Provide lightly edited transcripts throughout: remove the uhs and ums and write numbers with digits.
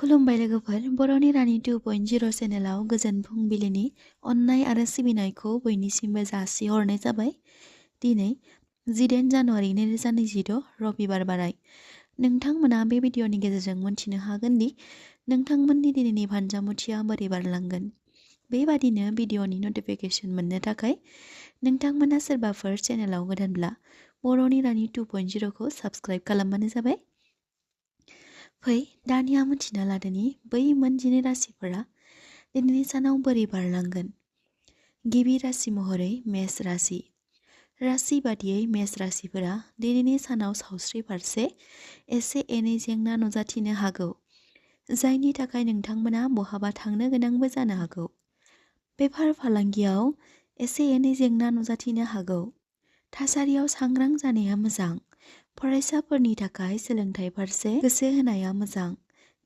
खुलुमबाय लोगोफोर, बर'नि रानि 2.0 चेनेलाव गोजोन फुंबिलिनि अननाय आरो सिबिनायखौ बयनिसिमबो जासिहरनाय जाबाय। दिनै 18 जानुवारि 2026 रबिबार बाराय। नोंथांमोना बे भिडिअनि गेजेरजों मोनथिनो हागोन दि नोंथांमोननि दिनैनि भान्जामुथिया बोरै बारलांगोन। बेबादिनो भिडिअनि नटिफिकेसन मोननो थाखाय नोंथांमोना सोरबाफोर चेनेलाव गोदानब्ला बर'नि रानि 2.0 खौ साबस्क्राइब खालामबानो जाबाय। फै दानिया मिथिना लादोनि बै मोनजिनै राशिफोरा दिनैनि सानाव बोरै बारलांगोन। गिबि राशि महरै मेष राशि। राशि बादियै मेष राशिफोरा दिनैनि सानाव सावस्रि फारसे एसे एनै जेंना नुजाथिनो हागौ, जायनि थाखाय नोंथांमोना बहाबा थांनो गोनांबो जानो हागौ। बेफार फालांगियाव एसे एनै जेंना नुजाथिनो हागौ। थासारियाव सांग्रां जानाया मोजां। फरायसाफोरनि थाखाय सोलोंथाइ फारसे गोसो होनाया मोजां।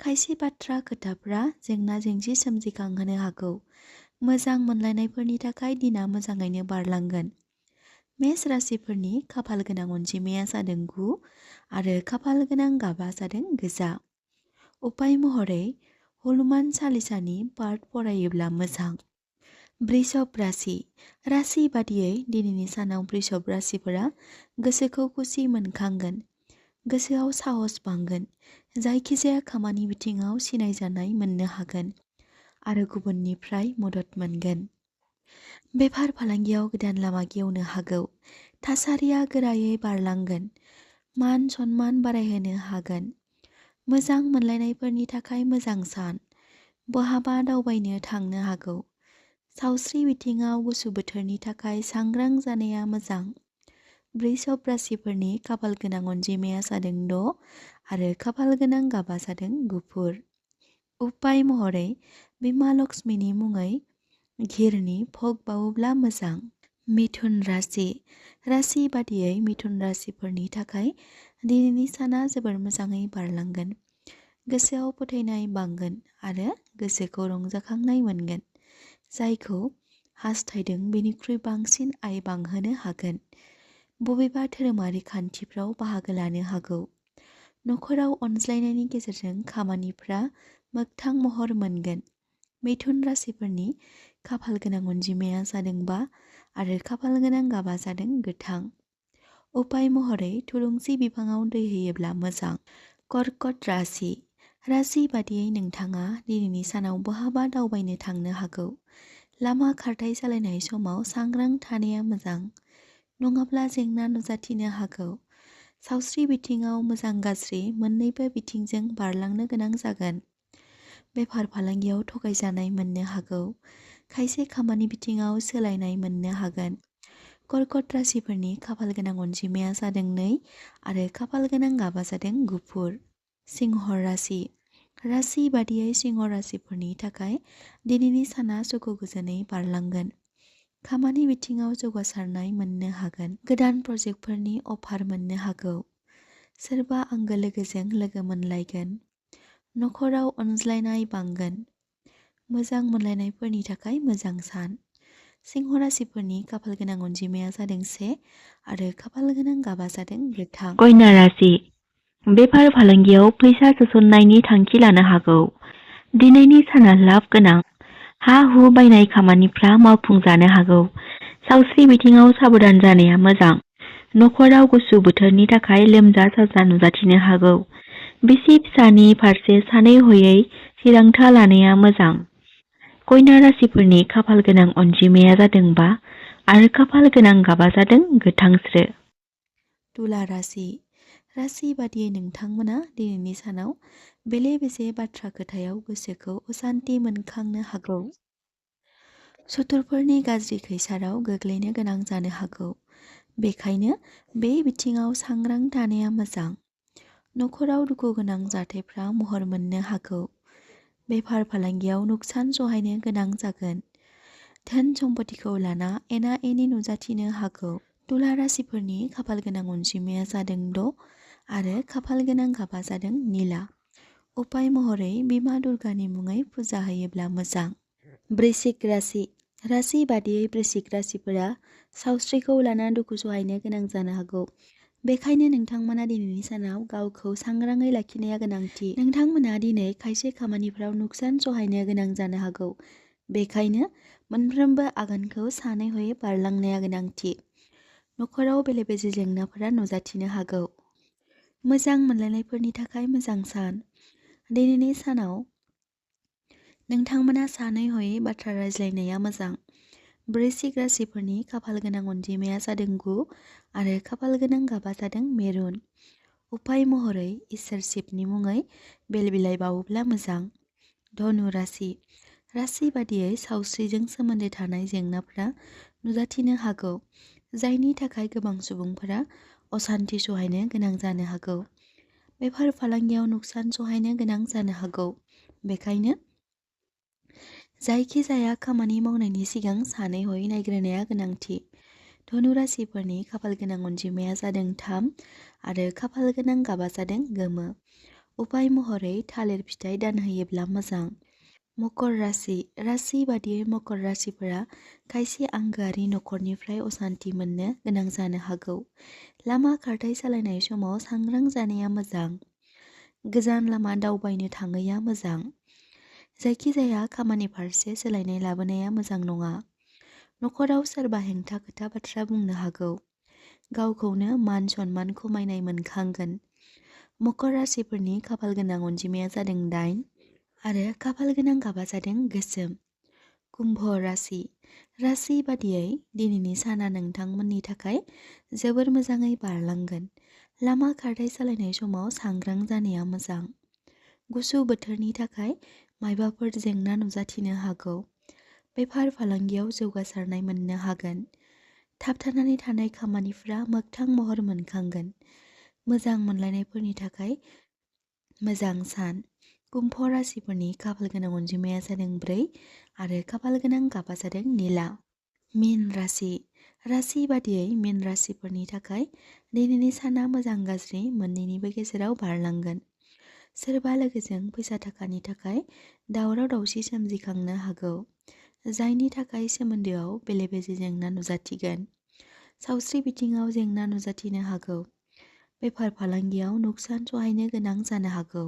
खायसे बाथ्रा खोथाफ्रा जेंना जेंसि सोमजिखांहोनो हागौ। मोजां मोनलायनायफोरनि थाखाय दिना मोजाङैनो बारलांगोन। मेष राशिफोरनि खाफाल गोनां अनजिमाया जादों 9 आरो खाफाल गोनां गाबा जादों गोजा। उपाय महरै हनुमान चालिसानि पाठ फरायोब्ला मोजां। बृषभ राशि। राशि बादियै दिनैनि सानाव बृषभ राशिफोरा गोसोखौ खुसि मोनखांगोन। गोसोआव साहस बांगोन। जायखिजाया खामानि बिथिङाव सिनायजानाय मोननो हागोन आरो गुबुननिफ्राय मदद मोनगोन। बेफार फालांगियाव गोदान लामा गेवनो हागौ। थासारिया गोरायै बारलांगोन। मान सन्मान बारायहोनो हागोन। मोजां मोनलायनायफोरनि थाखाय मोजां सान। बहाबा दावबायनो थांनो हागौ। सावस्रि बिथिङाव गुसु बोथोरनि थाखाय सांग्रां जानाया मोजां। बृषभ राशिफोरनि खाफाल गोनां अनजिमाया जादों 6 आरो खाफाल गोनां गाबा जादों गुफुर। उपाय महरै बिमा लक्ष्मीनि मुङै घिरनि भोग बावोब्ला मोजां। मिथुन राशि। राशि बादियै मिथुन राशिफोरनि थाखाय दिनैनि साना जोबोर मोजाङै बारलांगोन। गोसोआव फोथायनाय बांगोन आरो गोसोखौ रंजाखांनाय मोनगोन। जायखौ हास्थायदों बेनिख्रुइ बांसिन आय बांहोनो हागोन। बबेबा धोरोमारि खान्थिफ्राव बाहागो लानो हागौ। नखराव अनज्लायनायनि गेजेरजों खामानिफ्रा मोगथां महर मोनगोन। मिथुन राशिफोरनि खाफाल गोनां अनजिमाया जादों 5 आरो खाफाल गोनां गाबा जादों गोथां। उपाय महरै थुलुंसि बिफाङाव दै होयोब्ला मोजां। कर्कट राशि। राशि बादियै नोंथाङा दिनैनि सानाव बहाबा दावबायनो थांनो हागौ। लामा खारथाय सालायनाय समाव सांग्रां थानाया मोजां, नङाब्ला जेंना नुजाथिनो हागौ। सावस्रि बिथिङाव मोजां गाज्रि मोन्नैबो बिथिंजों बारलांनो गोनां जागोन। बेफार फालांगियाव थगायजानाय मोननो हागौ। खायसे खामानि बिथिङाव सोलायनाय मोननो हागोन। कर्कट राशिफोरनि खाफाल गोनां अनजिमाया जादों 2 आरो खाफाल गोनां गाबा जादों गुफुर। सिंह राशि। राशि बादियै सिंह राशिफोरनि थाखाय दिनैनि साना सुखु गोजोनै बारलांगोन। खामानि बिथिङाव जौगासारनाय मोननो हागोन। गोदान प्रजेक्टफोरनि अफार मोननो हागौ। सोरबा आंगो लोगोजों लोगो मोनलायगोन। नखराव अनज्लायनाय बांगोन। मोजां मोनलायनायफोरनि थाखाय मोजां सान। सिंह राशिफोरनि खाफाल गोनां अनजिमाया जादों 1 आरो खाफाल गोनां गाबा जादों गोथां। कन्या राशि। बेफार फालांगियाव फैसा सोसननायनि थांखि लानो हागौ। दिनैनि साना लाब गोनां। हा हु बायनाय खामानिफ्रा मावफुंजानो हागौ। सावस्रि बिथिङाव साबधान जानाया मोजां। नखराव गुसु बोथोरनि थाखाय लोमजा साजा नुजाथिनो हागौ। बिसि फिसानि फारसे सानै हयै थिरांथा लानाया मोजां। कन्या राशिफोरनि खाफाल गोनां अनजिमाया जादों 5 आरो खाफाल गोनां गाबा जादों गोथांस्रो। तुला राशि। राशि बादियै नोंथांमोना दिनैनि सानाव बेले बेजे बाथ्रा खोथायाव गोसोखौ असान्ति मोनखांनो हागौ। सुथुरफोरनि गाज्रि खैसाराव गोग्लैनो गोनां जानो हागौ। बेखायनो बे बिथिङाव सांग्रां थानाया मोजां। नखराव दुखु गोनां जाथायफ्रा महर मोननो हागौ। बेफार फालांगियाव नुकसान सहायनो गोनां जागोन। धोन सम्पतिखौ लाना एना एनि नुजाथिनो हागौ। तुला राशिफोरनि खाफाल गोनां अनजिमाया जादों 6 आरो खाफाल गोनां गाबा जादों निला। उपाय महरै बिमा दुर्गानि मुङै फुजा होयोब्ला मोजां। वृश्चिक राशि। राशि बादियै वृश्चिक राशिफोरा सावस्रिखौ लाना दुखु सहायनो गोनां जानो हागौ। बेखायनो नोंथांमोना दिनैनि सानाव गावखौ सांग्राङै लाखिनाया गोनांथि। नोंथांमोना दिनै खायसे खामानिफ्राव नुकसान सहायनो गोनां जानो हागौ। बेखायनो मोनफ्रोमबो आगानखौ सानै हयै बारलांनाया गोनांथि। नखराव बेले-बेजे जेंनाफोरा नुजाथिनो हागौ। मोजां मोनलायनायफोरनि थाखाय मोजां सान। दिनैनि सानाव नोंथांमोना सानै हयै बाथ्रा रायज्लायनाया मोजां। वृश्चिक राशिफोरनि खाफाल गोनां अनजिमाया जादों 9 आरो खाफाल गोनां गाबा जादों मेरुन। उपाय महरै इसोर शिबनि मुङै बेल बिलाइ बावोब्ला मोजां। धनु राशि। राशि बादियै सावस्रिजों सोमोन्दो थानाय जेंनाफोरा नुजाथिनो हागौ, जायनि थाखाय गोबां सुबुंफोरा असान्ति सहायनो गोनां जानो हागौ। बेफार फालांगियाव नुकसान सहायनो गोनां जानो हागौ। बेखायनो जायखिजाया खामानि मावनायनि सिगां सानै हयै नायग्रोनाया गोनांथि। धनु राशिफोरनि खाफाल गोनां अनजिमाया जादों 3 आरो खाफाल गोनां गाबा जादों गोमो। उपाय महरै थालिर फिथाइ दान होयोब्ला मोजां। मकर राशि। राशि बादियै मकर राशिफोरा खायसे आंगोआरि नखरनिफ्राय असान्ति मोननो गोनां जानो हागौ। लामा खारथाइ सालायनाय समाव सांग्रां जानाया मोजां। गोजान लामा दावबायनो थाङैया मोजां। जायखिजाया खामानि फारसे सोलायनाय लाबोनाया मोजां नङा। नखराव सोरबा हेंथा खोथा बाथ्रा बुंनो हागौ। गावखौनो मान सन्मान खमायनाय मोनखांगोन। मकर राशिफोरनि खाफाल गोनां अनजिमाया जादों 8 आरो खाफाल गोनां गाबा जादों गोसोम। कुम्भ राशि। राशि बादियै दिनैनि साना नोंथांमोननि थाखाय जोबोर मोजाङै बारलांगोन। लामा खारथाइ सालायनाय समाव सांग्रां जानाया मोजां। गुसु बोथोरनि थाखाय मायबाफोर जेंना नुजाथिनो हागौ। बेफार फालांगियाव जौगासारनाय मोननो हागोन। थाबथानानै थानाय खामानिफ्रा मोगथां महर मोनखांगोन। मोजां मोनलायनायफोरनि थाखाय मोजां सान। कुम्भ राशिफोरनि खाफाल गोनां अनजिमाया जादों 4 आरो खाफाल गोनां गाबा जादों निला। मीन राशि। राशि बादियै मीन राशिफोरनि थाखाय दिनैनि साना मोजां गाज्रि मोन्नैनिबो गेजेराव बारलांगोन। सोरबा लोगोजों फैसा थाखानि थाखाय दावराव दावसि सोमजिखांनो हागौ, जायनि थाखाय सोमोन्दोआव बेले-बेजे जेंना नुजाथिगोन। सावस्रि बिथिङाव जेंना नुजाथिनो हागौ। बेफार फालांगियाव नुकसान सहायनो गोनां जानो हागौ।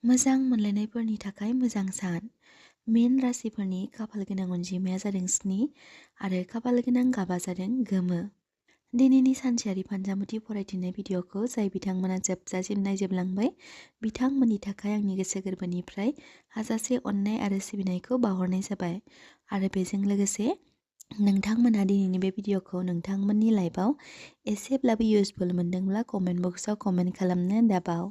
मोजां मोनलायनायफोरनि थाखाय मोजां सान। मीन राशिफोरनि खाफाल गोनां अनजिमाया जादों 7 आरो खाफाल गोनां गाबा जादों गोमो। दिनैनि सानसेयारि फानजामुथि फरायथिनाय भिडिअखौ जाय बिथांमोना जोबजासिम नायजोबलांबाय बिथांमोननि थाखाय आंनि गोसो गोरबोनिफ्राय हाजासे अननाय आरो सिबिनायखौ बावहरनाय जाबाय। आरो बेजों लोगोसे नोंथांमोना दिनैनि बे भिडिअखौ नोंथांमोननि लाइफआव एसेब्लाबो इउजफुल मोनदोंब्ला कमेन्ट बक्सआव कमेन्ट खालामनो दाबाव।